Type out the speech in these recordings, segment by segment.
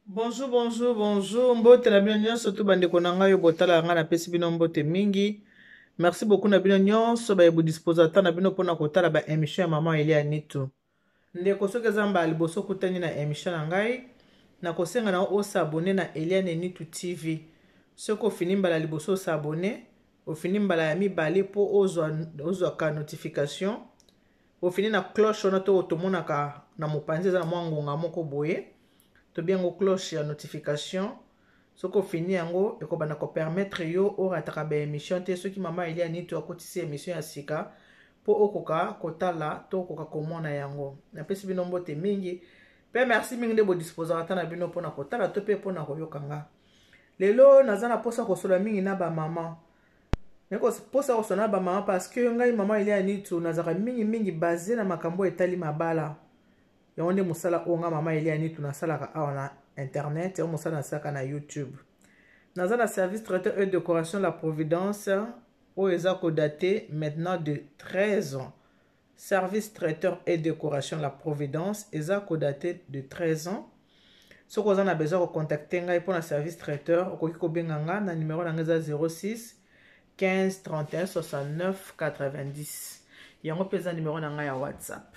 Bonjour, bonjour, bonjour. Mbote na bino nyonso tu bandeko na ngai oyo botalaka ngai napesi bino mbote mingi. Merci beaucoup na bino nyonso baye bodisposa temps na bino mpona kotala ba émission ya maman Elia Nitu. Ndeko soki eza mbala liboso okutani na émission na ngai, nakosenga na yo osabone na Eliane Nitu TV. Soki ofini mbala liboso osabone, ofini mbala ya mibale mpo ozwaka notification ofini na cloche wana to tomonaka na mopanzi eza na mwa ngonga moko boye tobi yango cloche ya notification soki ofini yango ekobanda kopermettre yo orataka baémission te soki mama elia nitu akotisi émission ya sika mpo okoka kotala to okoka komona yango napesi bino mbote mingi mpe merci mingi nde bodisposaka ata na bino mpona kotala to mpe mpona koyoka nga lelo naza na mposa kosolola mingi na bamama mposa kosolola na bamama parce que ngai mama elia nitu nazalaka mingimingi base na makambo etali mabala yango nde mosala oyo nga mama elia nitu nasalaka awa na internet yango mosala nasalaka na youtube naza na service traiteur et décoration la providence oyo eza kodate maintenant de 13 ans service traiteur et décoration la providence eza kodate de 13 ans soki oza na besoin kocontacte ngai mpo na service traiteur okoki kobenga nga na numero na ngai eza 06 15 31 69 90 yango mpe eza numero na ngai ya whatsapp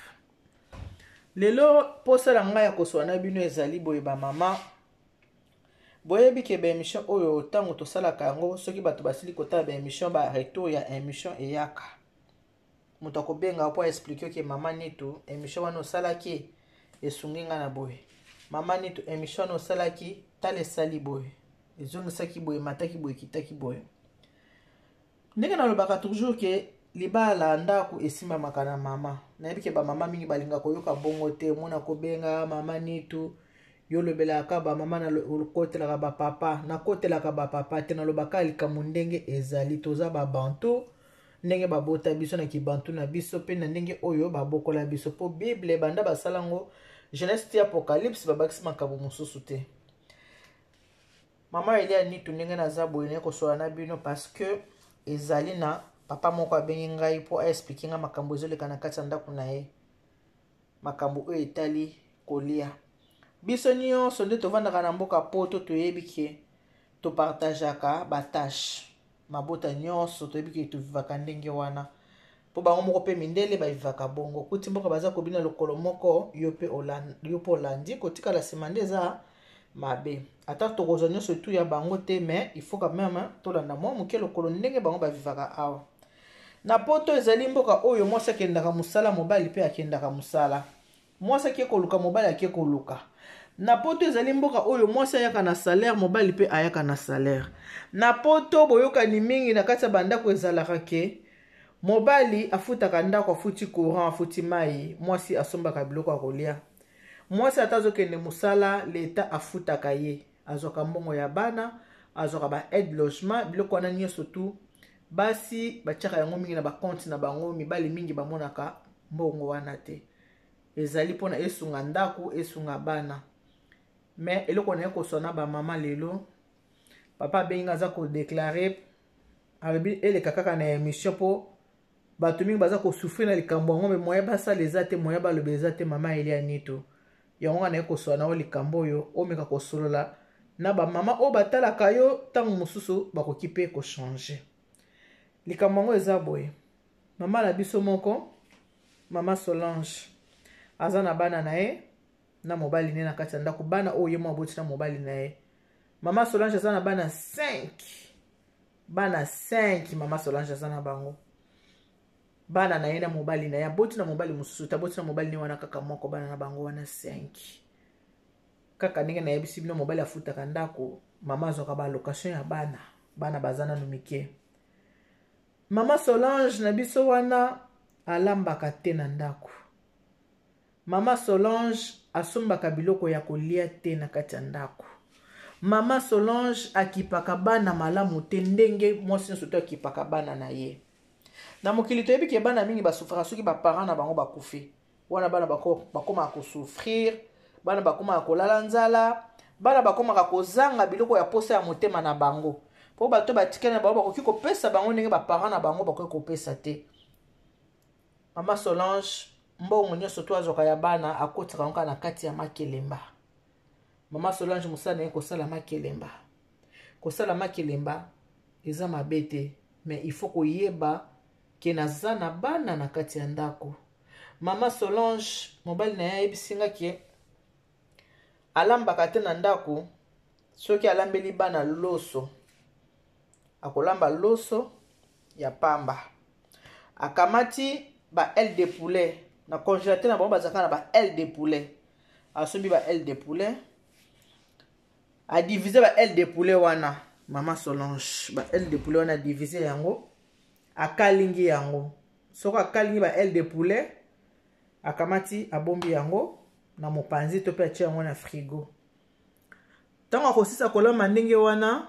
lelo mposa na ngai ya koswa na bino ezali boye bamama boyebi ke baémission oyo ntango tosalaka yango soki bato basili kotala baémission baretour ya émission eyaka moto akobenga mpo aexplike ke mama nitu émission wana osalaki esungi ngai na boye mama nitu émission wana osalaki tala esali boye ezongisaki boye emataki boye ekitaki boye ndenge nalobaka toujours ke libala ndako esimbamaka na mama nayebi ke bamama mingi balinga koyoka bongo te omona kobenga mama nitu yo olobelaka bamama okotelaka bapapa nakotelaka bapapa te nalobaka likambo ndenge ezali toza babantu ndenge babota biso na kibantu na biso mpe na ndenge oyo babokola biso mpo bible banda basala yango genèse ti apocalypse babakisi makambo mosusu te mama elia nitu ndenge naza boye naye kosola na bino parce que ezali na papa moko abengi ngai mpo aexplike ngai makambo ezoleka na kati ya ndako na ye makambo oyo etali kolia biso nyonso nde tovandaka na mboka poto toyebi ke topartageaka batache mabota nyonso toyebi ke tovivaka ndenge wana mpo bango moko mpe mindele bavivaka bongo kuti mboka baza kobina lokolo moko yo mpe olandi kotikala nsima nde eza mabe ata tokozwa nyonso etu ya bango te mais il faut quand même tolanda mwa moke lokolo ndenge bango bavivaka awa na poto ezali mboka oyo mwasi akendaka mosala mobali mpe akendaka mosala mwasi ake koluka mobali ake koluka na poto ezali mboka oyo mwasi ayaka na salaire mobali mpe ayaka na salaire na poto boyokani mingi na kati ya bandako ezalaka ke mobali afutaka ndako afuti courant afuti mai mwasi asombaka biloko ya kolia mwasi ata azokende mosala leta afutaka ye azwaka mbongo ya bana azwaka ba aide logement biloko wana nyonso tu basi batiaka yango mingi na bakonte na bango mibali mingi bamonaka mbongo wana te ezali mpona esunga ndako esunga bana me eloko naye koswa na bamama lelo papa abengi nga aza kodeklare alobi eleka kaka na émission mpo bato mingi baza kosouffrir na likambo yango me moyen basala eza te moyen baloba eza te mama elia nito yango nga naye kosolola na yo likambo oyo omeka kosolola na bamama oyo batalaka yo ntango mosusu bakoki mpe kochange likambo yango eza boye mama na biso moko mama solange aza na bana na ye na mobali ne na kati ya ndako bana oyo ye mwa aboti na mobali na ye mama solange aza na bana 5 bana 5 mama solange aza na bango bana na ye na mobali na ye aboti na mobali mosusu te aboti na mobali ne wana kaka moko bana na bango wana 5 kaka ndenge nayebisi bino mobali afutaka ndako mama azwaka balocation ya bana bana baza nanu mike mama solange na biso wana alambaka te na ndako Mama Solange asombaka biloko ya kolia te na kati ya ndako. Mama Solange akipaka bana malamu te ndenge mwasi nyonso to akipaka bana na ye. Na mokili toyebi ke bana mingi basufraka soki baparent na bango bakufi. Wana bana bakomaka kosouffrir, bana bakomaka kolala nzala, bana bakomaka kozanga biloko ya posa ya motema na bango. Mpo bato batikali na bango bakoki kopesa bango ndenge baparent na bango bakoki kopesa te. Mama Solange mbongo nyonso to azwaka ya bana akotisaka yango kaka na kati ya makelemba. Mama Solange mosala na ye kosala makelemba. Kosala makelemba eza mabe te, mais il faut koyeba ke naza na bana na kati ya ndako. Mama Solange mobali na ye ayebisi nga ke alambaka te na ndako. Soki alambeli bana loso, akolamba loso ya pamba, akamati ba aile de poulet na congélateur na bango, bazalaka na ba aile de poulet. Asombi ba aile de poulet, adivise ba aile de poulet wana. Mama Solange, ba aile de poulet wana adivise yango, akalingi yango. Soki akalingi ba aile de poulet, akamati, abombi yango na mopanzi to mpe atie yango na frigo. Ntango akosisa kolamba ndenge wana,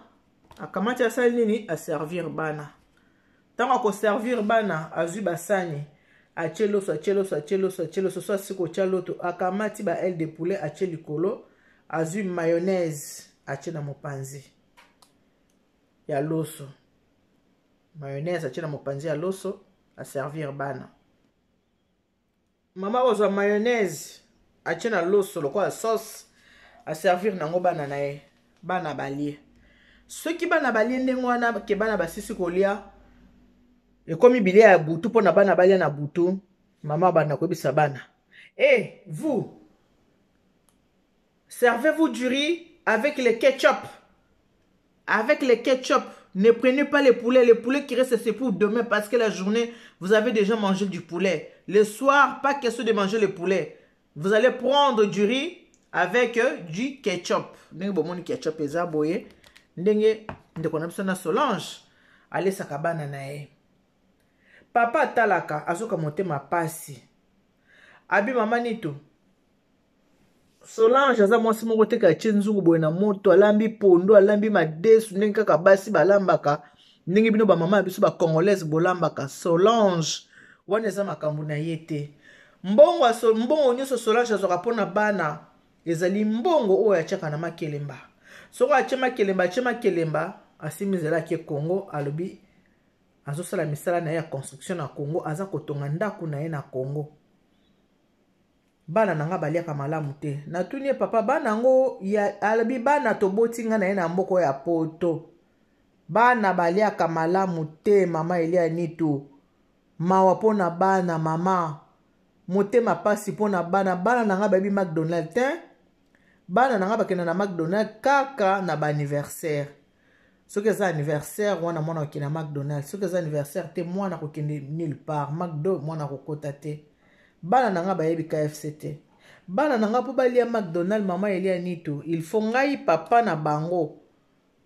akamati, asali nini? Aservir bana. Ntango akoservir bana, azwi basani, atie loso, atie loso, atie loso, atie loso. So asisi kotia loto, akamati ba aile de poulet, atie likolo, azwi mayonnaise, atie na mopanzi ya loso. Mayonnaise atie na mopanzi ya loso, aservir bana. Mama kozwa mayonnaise, atie na loso lokola sauce, aservir nango bana na ye. Bana balie. Soki bana balie ndenge wana, ke bana basisi kolia, ekomi bilia ya butu mpo na bana balia na butu. Mama banda koyebisa bana: "Eh, vous servez-vous du riz avec le ketchup, avec le ketchup. Ne prenez pas les poulets. Les poulets qui restent, c'est pour demain parce que la journée, vous avez déjà mangé du poulet. Le soir, pas question de manger le poulet. Vous allez prendre du riz avec du ketchup." Ndenge bomoni ketchup eza boye, ndenge ndeko na biso na Solange alesaka bana na ye. Papa atalaka, azoka motema pasi. Abi: "Mama Nito, Solange aza mwasi moko te atie nzungu boye na moto, alambi pondo, alambi madesu ndenge kaka basi balambaka, ndenge bino bamama ya biso bacongolaise bolambaka. Solange wana eza makambo na ye te. Mbongo, mbongo nyonso Solange azwaka mpona bana ezali mbongo oyo atiaka na makelemba. Soki atie makelemba, atie makelemba, asimi nzela, akie Congo. Alobi azosala misala na ye ya construction na Congo, aza kotonga ndako na ye na Congo. Bana na nga baliaka malamu te." Natuni ye: "Papa, bana yango?" Alobi: "Bana toboti nga na ye na mboka ya Poto, bana baliaka malamu te. Mama Elia Nitu, mawa mpo na bana. Mama, motema pasi mpo na bana. Bana na nga bayebi McDonald te. Bana na nga bakenda na McDonald kaka na baanniversaire. Soki eza anniversaire wana, mwana akokende na McDonald. Soki eza anniversaire te, mwana akokende nulle part. McDo, mwana akokota te. Bana na nga bayebi KFC te. Bana na nga, mpo balia McDonald, mama Elia Nitu, il faut ngai papa na bango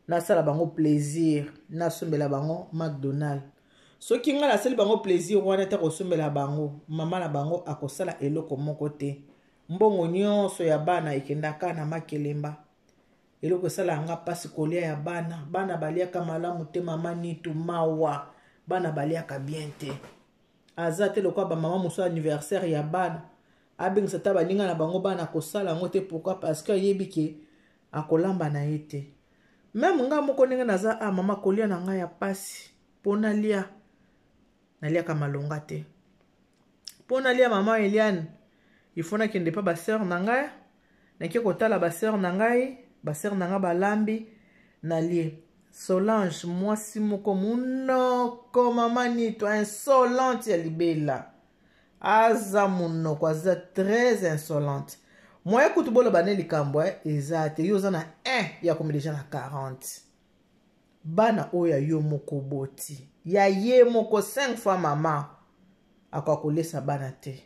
nasala bango plaisir, nasombela bango McDonald. Soki ngai nasali bango plaisir wana te, kosombela bango, mama na bango akosala eloko moko te. Mbongo nyonso ya bana ekendaka na makelemba. Eloko esalaka nga mpasi, kolia ya bana. Bana baliaka malamu te. Mama Nitu, mawa, bana baliaka bien te. Aza te lokola bamama mosusu, anniversaire ya bana, abengisa ta baninga na bango. Bana kosala yango te. Pourquoi? Parce que ayebi ke akolamba na ye te. Même nga moko ndenge naza a mama, kolia na ngai ya pasi. Mpo nalia, naliaka malonga te. Mpo nalia, mama Eliane, il faut nakende mpa basœur na ngai. Nake kotala basœur na ngai, basœur na ngai balambi, nalie." Solange mwasi moko monoko, mama Nito, insolente ya libela. Aza monoko, aza très insolente. Moye kutu boloba ne likambo eza te. Yo oza na 1 ya komi deja na 40, bana oyo ya yo moko boti, ya ye moko 5 fois. Mama akoka kolesa bana te.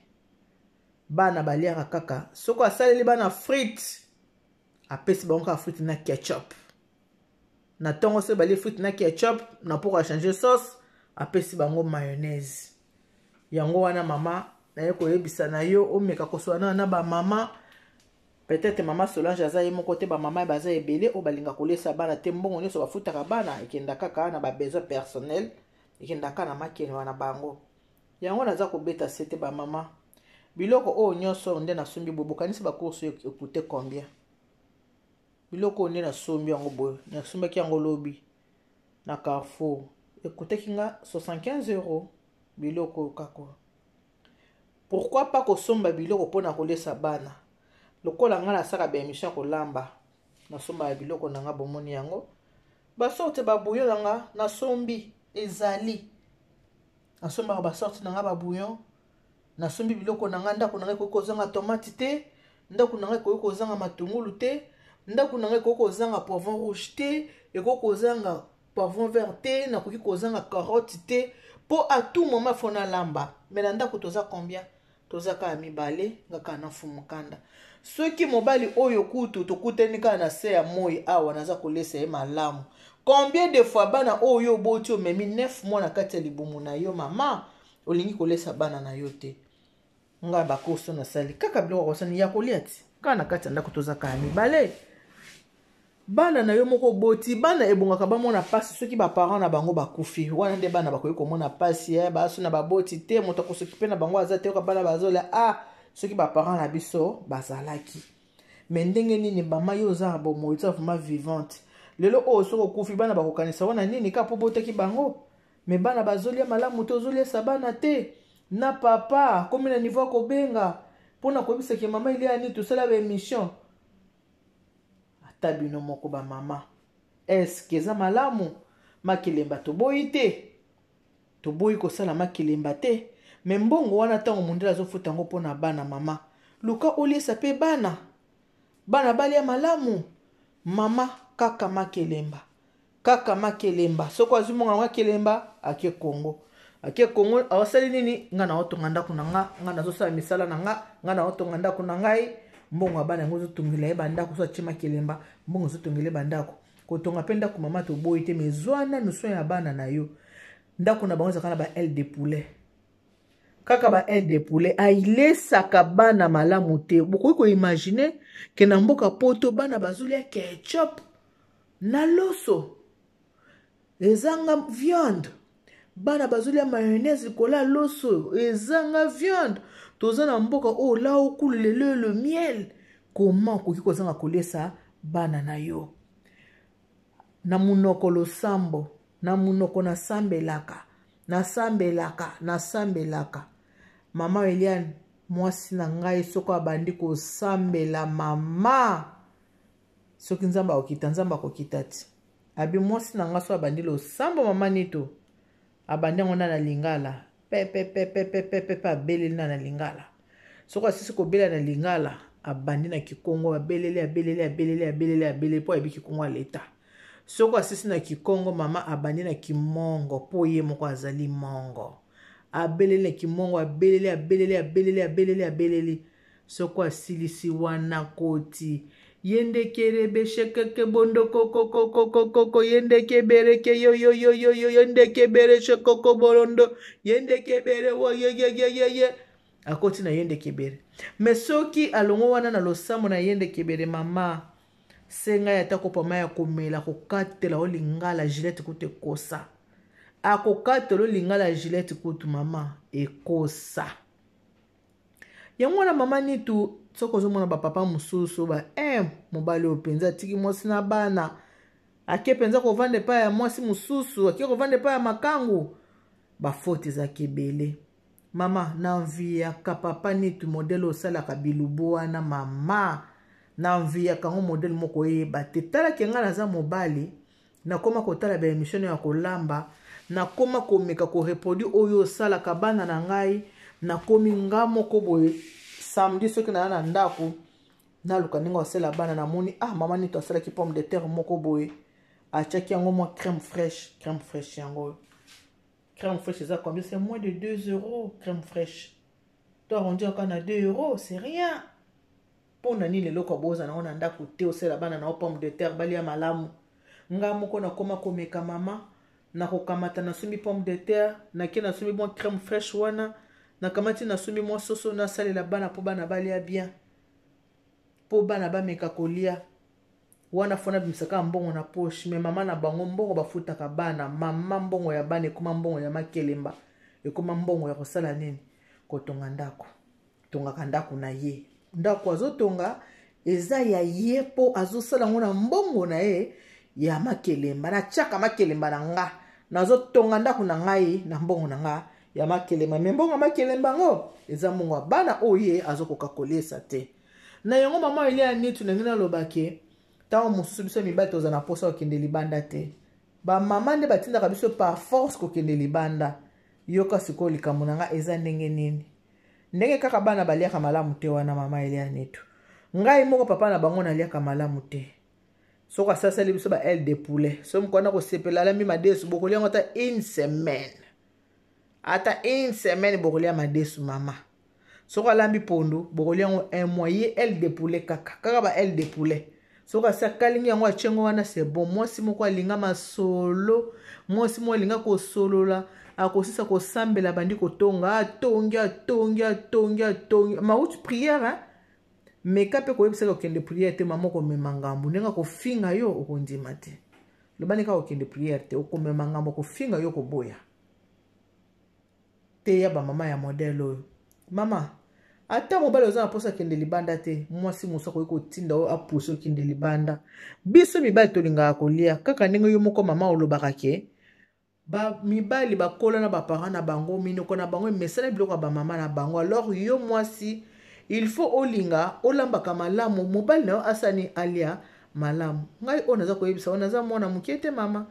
Bana baliaka kaka soki asaleli bana frite, apesi bango kaka frite na ketchup na ntongo. Soki balie frite na ketchup, na poko achange sauce, apesi bango mayonnaise. Yango wana, mama, naye koyebisa na yo, omeka koswana na bamama. Peut-être mama Solange aza ye moko te. Bamama baza ebele oyo balinga kolesa bana te. Mbongo nyonso bafutaka bana ekenda kaka na babesoin personnel, ekendaka na makene wana bango. Yango naza kobeta se te. Bamama, biloko oyo nyonso nde nasombi boye, bokanisi bacourse oyo ekute combien? Biloko oyo nde nasombi yango boye, nasombaki yango lobi na Carrefour, ekutaki nga 75 euro. Biloko oyo kaka. Pourquoi pas kosomba biloko mpona kolesa bana? Lokola ngai nasaka baémission ya kolamba, nasombaka biloko na nga, bomoni yango, basorte babouillon na nga nasombi ezali, nasombaka basorte na nga babouillon, nasombi biloko na nga. Ndako na ngai ekoki kozanga tomate te, ndako na ngai ekoki kozanga matungulu te, ndako na ngai ekoki kozanga poivron rouge te, ekoki kozanga poivron vert te, nakoki kozanga carotte te, mpo à tout moment fo nalamba. Me na ndako toza combien? Toza kaka mibale, nga kaka na Fumukanda. Soki mobali oyo kutu tokutani kaka na se ya moi awa, naza kolesa ye malamu. Combien de fois bana oyo oboti, omemi 9 mois na kati ya libumu na yo, mama, olingi kolesa bana na yo te? Ngai bakoso nasali kaka biloko kosani ya kolia ti kaka na kati ya ndako, toza kaka mibale. Bana na yo moko oboti, bana ebongaka bamona mpasi soki baparent na bango bakufi. Wana nde bana bakoki komona mpasi eh, baso na baboti te, moto akosoki mpe na bango aza te. Yoka bana bazolia, ah, soki baparent na biso bazalaki. Me ndenge nini, mama, yo oza na bomoi, oza vraiment vivante lelo oyo, soki okufi, bana bakokanisa wana nini? Kaka mpo obotaki bango, me bana bazolia malamu te, ozoliesa bana te. Na papa komi na niveau ya kobenga mpona koyebisaki mama Elia nini, tosala baémission. Ata bino moko bamama, eske eza malamu? Makelemba toboyi te, toboyi kosala makelemba te, me mbongo wana, ntango mondele azofuta yango mpo na bana, mama, luka oliesa mpe bana, bana balia malamu. Mama kaka makelemba, kaka makelemba. Soki azwi mbongo na makelemba, ake Kongo, ake Kongo, awasali nini? Ngai naotonga ndako na nga, ngai nazosala misala na nga, ngai naotonga ndako na ngai. Mbongo ya bana yango ezotongela ye bandako. So atie makelemba, mbongo ezotongela ye bandako. Kotonga mpe ndako, mama, toboyi te, mais zwa nanu soin ya bana na yo. Ndako na bango ezalaka na ba aile de poulet, kaka ba aile de poulet, ailesaka bana malamu te. Bokoki koimagine ke na mboka Poto bana bazolia ketchup na loso ezanga viande, bana bazolia mayonnaise likolo ya loso ezanga viande. Toza na mboka oyo la okulu lelo le miel. Koma okoki kozanga kolesa bana na yo? Na monoko losambo, na monoko nasambelaka, nasambelaka, nasambelaka. Mama Eliane, mwasi na ngai, soko abandi kosambela, mama, soki Nzambe akokita, Nzambe akokita ti abi. Mwasi na ngai so abandi losambo, mama Nito, abandi yango na lingala pepepepepepepe, abeleli na lingala. Soki asisi kobela na lingala, abandi na kikongo, abeleli, abeleli, abeleli, abeleli, abeleli, mpo ayebi kikongo aleta. Soki asisi na kikongo, mama, abandi na kimongo, mpo ye moko azali mongo. Abeleli na kimongo, abeleli, abeleli, abeleli, abeleli, abeleli. Soko asilisi wana, koti yende shekeke bondo kokokokokokoko, yende kebereke yoyoyoyoyo, yende kebere shekoko bolondo, yende kebere wo yeyeyeyeye, akoti na yende kebere. Me soki alongo wana na losambo na yende kebere, mama, senga ye ata kopa mai ya komela, kokatela o lingala gilete kutu ekosa. Akokatela o lingala gilete kutu, mama, ekosa. Yango wana, mama Nitu, soki ozomona bapapa mosusu ba eh, mobali oyo mpenza atiki mwasi na bana, ake mpenza kovanda epai ya mwasi mosusu, ake kovanda epai ya makangu, bafaute ezalaki ebele. Mama, nanviyaka papa Nitu modele osalaka bilubu wana. Mama, nanviyaka yango modele moko oyeba te. Talaki ngai naza mobali, nakoma kotala baémission ya kolamba, nakoma komeka koreproduire oyo osalaka bana na ngai. Nakomi nga moko boye, samedi soki naza na ndako, naluka ndenge osala bana. Namoni, ah, mama Nito asalaki pomme de terre moko boye, atiaki yango mwa crème fraîche. Crème fraîche yango oyo, crème fraîche eza combien? C'est moins de 2 euros. Crème fraîche to arrondi kaka na 2 euros, c'est rien. Mpo na nini eloko aboza nango na ndako te, osala bana na yo pomme de terre balia malamu? Nga moko nakoma komeka, mama, nakokamata, nasombi pomme de terre, nake nasombi mwa crème fraîche wana, nakamati, nasombi mwa soso, nasalela bana mpo bana balia bien, mpo bana bameka kolia wana. Fo nabimisaka mbongo na poche. Me mama na bango, mbongo bafutaka bana, mama, mbongo ya bana ekoma mbongo ya makelemba, ekoma mbongo ya kosala nini? Kotonga ndako. Tongaka ndako na ye, ndako azotonga eza ya ye, mpo azosala yango na mbongo na ye ya makelemba. Natiaka makelemba na nga, nazotonga ndako na ngai na mbongo na nga ya makelemba. Me mbongo ya makelemba yango eza mbongo ya bana oyo ye azokoka koliesa te. Na yango mama Elia Nitu, ndenge naloba ke ntango mosusu biso mibali toza na mposa kokende libanda te, bamama nde batindaka biso par force kokende libanda. Yoka sikoyo likambo na nga eza ndenge nini. Ndenge kaka bana baliaka malamu te wana, mama Elia Nitu, ngai moko papa na bango naliaka malamu te. Soki asasali biso ba aile de poulet, so mokwana kosepela, alambi madesu, bokolia yango ata une semaine, ata une semaine bokolia madesu. Mama soki alambi pondu, bokolia yango un mois. Ye aile de poulet kaka, kaka ba aile de poulet. Soki asi akalingi yango, atiengo wana, c'est bon. Mwasi moko alinga masolo, mwasi moko alinga kosolola, akosisa kosambela, bandi kotonga, atongi, atongi, atongi, atongi, mauti prière, hein? Meka mpe koyebisaka kokende prière te, mama, okomema ngambo. Ndenge akofinga yo, okondima te. Lobani kaka kokende prière te, okomema ngambo, akofinga yo, koboya te. Ya bamama ya modèle oyo, mama, ata mobali oza na mposa akende libanda te, mwasi mosu akoki kotinda oyo apuse okende libanda. Biso mibali tolingaka kolia kaka ndenge yo moko mama olobaka ke mibali bakola na baparent na bango, minoko na bango emesana biloko ya bamama na bango. Alors yo mwasi, il faut olinga olambaka malamu, mobali na yo asani alia malamu. Ngai oyo naza koyebisa oyo, naza mwana moke te, mama,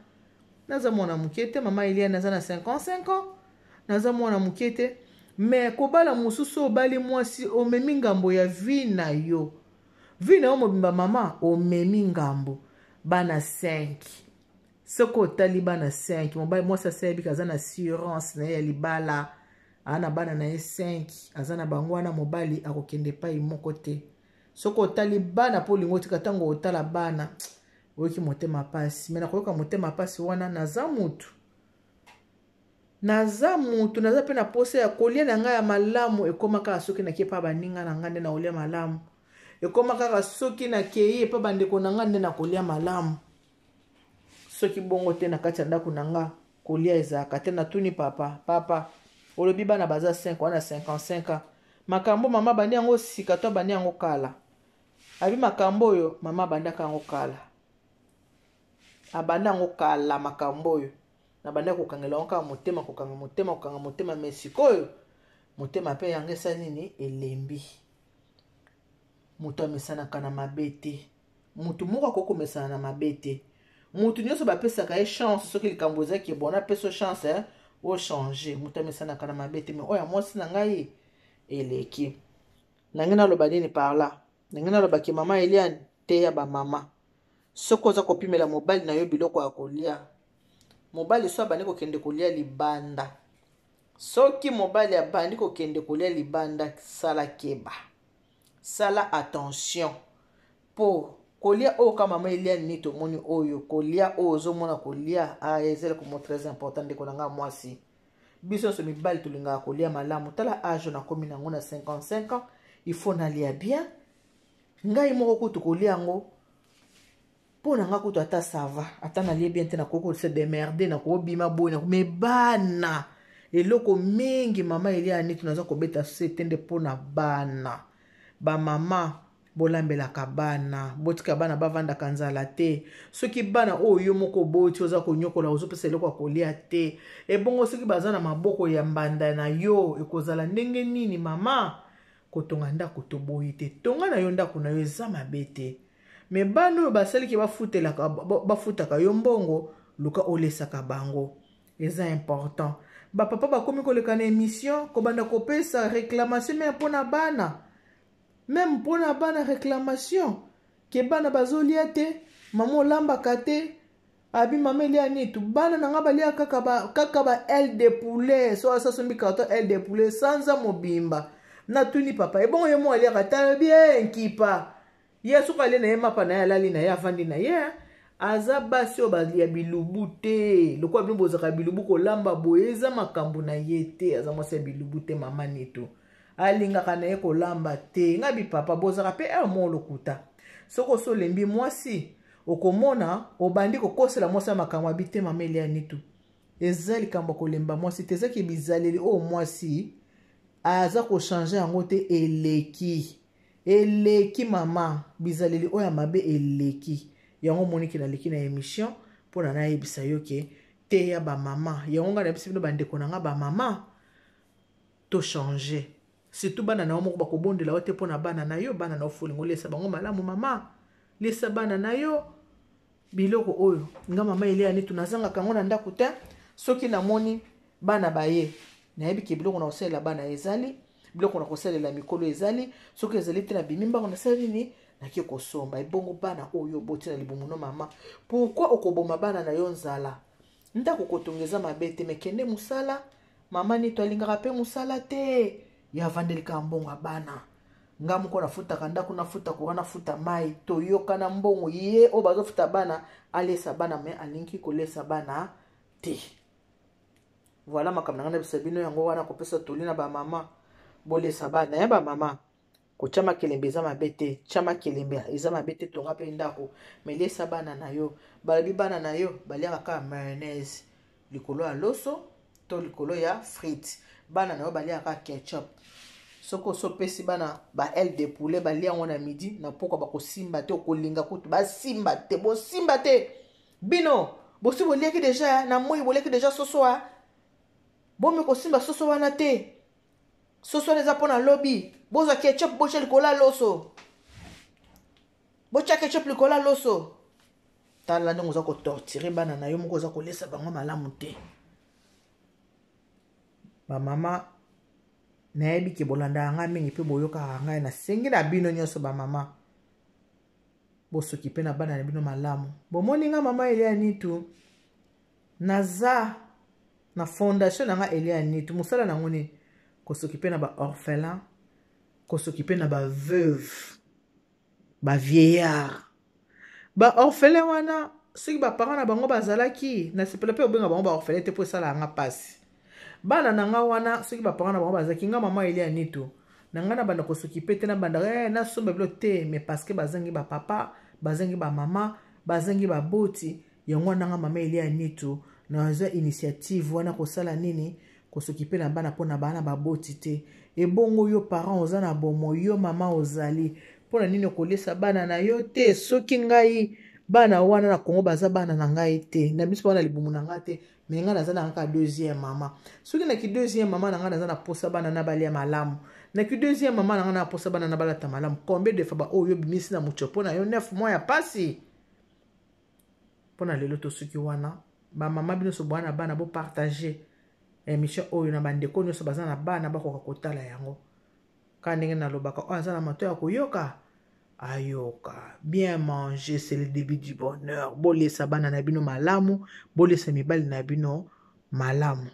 naza mwana moke te, mama Elia, naza na 55 ans, naza mwana moke te. Mais kobala mosusu, obali mwasi, omemi ngambo ya vie na yo, vie na yo mobimba, mama, omemi ngambo bana 5. Soki otali bana 5, mobali, mwasi asi ayebika, aza na assurance na ye ya libala, aa na bana na ye 5, aza na bango wana, mobali akokende epai moko te. Soki otali bana mpo olingi otika, ntango otala bana, oyoki motema pasi. Mais nakoyoka motema pasi wana, naza mutu, naza mutu, naza mpe na posa ya kolia na ngai ya malamu. Ekóma kaka soki nakie epa baninga na ngai nde na kolia malamu, ekóma kaka soki nakei epa bandeko na ngai nde na kolia malamu. Soki bongo te, na kati ya ndako na nga kolia ezalaka te. Natuni papa: "Papa, olobi bana baza 5 wana, 55 ans, makambo mama bandi yango sika to bandi yango kala?" Abi makambo oyo mama abandaka yango kala, abanda yango kala. Makambo oyo nabanda kokangela yango kaka motema, kokanga motema, kokanga motema, mais sikoyo motema mpe yango esali nini? Elembi. Moto amesanaka na mabe te, motu moko akoki komesana na mabe te. Motu nyonso bapesaka ye chance. Soki likambo ezaki bona, apesa chance ochange. Moto amesanaka na mabe te, mais oyo ya mwasi na ngai eleki. Nange naloba nini par là? Ndenge nalobaki, mama Eliane, teya bamama. Soki oza kopimela mobali na yo biloko ya kolia, mobali so abandi kokende kolia libanda, soki mobali abandi kokende kolia libanda, sala keba, sala attention, mpo kolia oyo ka mama Eliane nini tomoni oyo kolia oyo ozomona kolia, ah, eza eloko mo très important. Ndeko na nga mwasi, biso nyonso mibali tolingaka kolia malamu. Tala age nakomi nango na 55 ans, il faut nalia bien. Ngai moko kutu kolia yango mpo na nga kutu ata ça va, ata nalie bien te, nakoki kose démerder, nakobima boye. Mais bana eloko mingi, mama Elia neti naza kobeta se te nde mpo na bana. Bamama, bolambelaka bana, botika bana bavandaka nzala te. Soki bana oyo yo moko oboti oza konyokola, ozopesa eloko ya kolia te, ebongo soki baza na maboko ya mbanda na yo, ekozala ndenge nini? Mama, kotonga ndako toboyi te, tonga na yo ndako na yo, eza mabe te. Mais bana oyo basaliki bafutaka yo mbongo, luka olesaka bango, eza important. Bapapa bakomi koleka na émission, kobanda kopesa réclamation même mpona bana, même mpona bana, réclamation ke bana bazolia te, mama olambaka te. Abi mama elia nitu, bana na nga balia kaka ba, kaka ba aile de poulet. So asasombi carton aile de poulet sanza mobimba. Natuni papa: "Ebongo ye mo aliaka?" Talobi e nkipa ye soki alie na ye mapa na ye, alali na ye, avandi na ye. Aza basi oyo balia bilubu te lokola bino bozalaka bilubu kolamba boye, eza makambo na ye te. Aza mwasi ya bilubu te. Mama Nito alingaka na ye kolamba te. Ngai bipapa bozalaka mpe ere moko lokuta. Soki osi olembi mwasi, okomona obandi kokosela mwasi ya makambo. Abi te, mama Elia Nitu, eza likambo ya kolemba mwasi te, ezaki bizaleli oyo mwasi aza kochange yango te. Eleki, eleki mama, bizaleli oyo ya mabe eleki. Yango omoniki naleki na émission mpona nayebisa yo ke teya bamama. Yango ngai nayebisi bino, bandeko na nga bamama, tochange. Surtout bana na yo moko bakobondela yo te mpo na bana na yo. Bana na yo folingo olesa bango malamu mama. Lesa bana na yo biloko oyo nga mama Elia Nitu nazangaka yango na ndako te. Soki namoni bana baye, nayebi ke biloko na kosalela bana ezali, biloko na kosalela mikolo ezali. Soki ezali te, nabimi mbango, nasali nini? Nake kosomba. Ebongo bana oyo oboti na libumu no mama, pourquoi okoboma bana na yo nzala? Ndako kotonga eza mabe te, me kende mosala. Mama Nito alingaka mpe mosala te, ye avandeli kaka mbongo ya bana. Nga moko nafutaka ndako, nafuta courant, nafuta mai, toyokana mbongo ye oyo bazofuta bana alesa bana, me alingi kolesa bana te. Voilà makambo na ngai nabisa bino yango wana, kopesa toli na bamama, bolesa bana ya bamama. Kotya makelembe eza mabe te, tya makelembe eza mabe te, tonga mpe ndako, me lesa bana na yo. Balobi bana na yo baliaka kaka mayonnaise likolo ya loso to likolo ya frite, bana na yo baliaka kaka ketchup. Soki osopesi bana ba aile de poulet, balia yango na midi, na pokwa bakosimba te. Okolinga kutu basimba te, bosimba te. Bino bosi boliaki deja na moi, boliaki deja soso a bomi kosimba soso wana te. Soso wana eza mpo na lobi. Bozwa ketchup, botya likolo ya loso, botya ketchup likolo ya loso. Tala ndenge oza kotortire bana na yo moko, oza kolesa bango malamu te. Bamama, nayebi ke bolandaka ngai mingi mpe boyokaka ngai. Nasengi na bino nyonso bamama, bosoki mpe na bana na bino malamu. Bomoni nga mama Elia Nitu, naza na fondation na nga Elia Nitu. Mosala nango nini? Kosoki mpe na baorphelin, kosoki mpe na baveuve, bavieillard. Baorphelin wana, soki baparent na bango bazalaki, nasepela mpe obenga bango baorphelin te, mpo esalaka nga mpasi. Bana na nga wana, soki baparent na bango bazalaki, nga mama Elia Nitu na ngai nabanda kosokipe te, nabanda nasomba bilo te, mais parce que bazangi bapapa, bazangi bamama, bazangi baboti. Yango wana nga mama Elia Nitu nazwa initiative wana kosala nini? Kosokipe na bana mpona bana baboti te. Ebongo yo parent oza na bomo, yo mama ozali, mpona nini okolesa bana na yo te? Soki ngai bana wana na Kongo baza bana na ngai te, na biso bana libumu na ngai te, me ngai naza na kaka deuxième mama. Soki naki deuxième mama na ngai, naza na posa bana na balia malamu. Naki deuxième mama na ngai, na posa bana na balata malamu. Combien de fois baoyo obimisi na mutiopo na yo 9 mois ya pasi? Mpo na lelo tosuki wana. Bamama, bino nyonso bwana bana, bopartage émission oyo na bandeko nyonso baza na bana, bakoka kotala yango. Kaka ndenge nalobaka, oyo aza na mato ya koyoka ayoka. Bien manger, c'est le début du bonheur. Bolesa bana na bino malamu, bolesa mibali na bino malamu.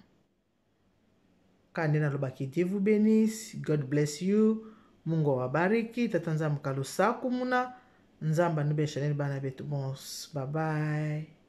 Kaka nde nalobaki, Dieu vous bénisse, God bless you, Mungu awabariki, tata Nzambe kalusaku muna Nzambe anube chanel bana betu bons. Bye bye.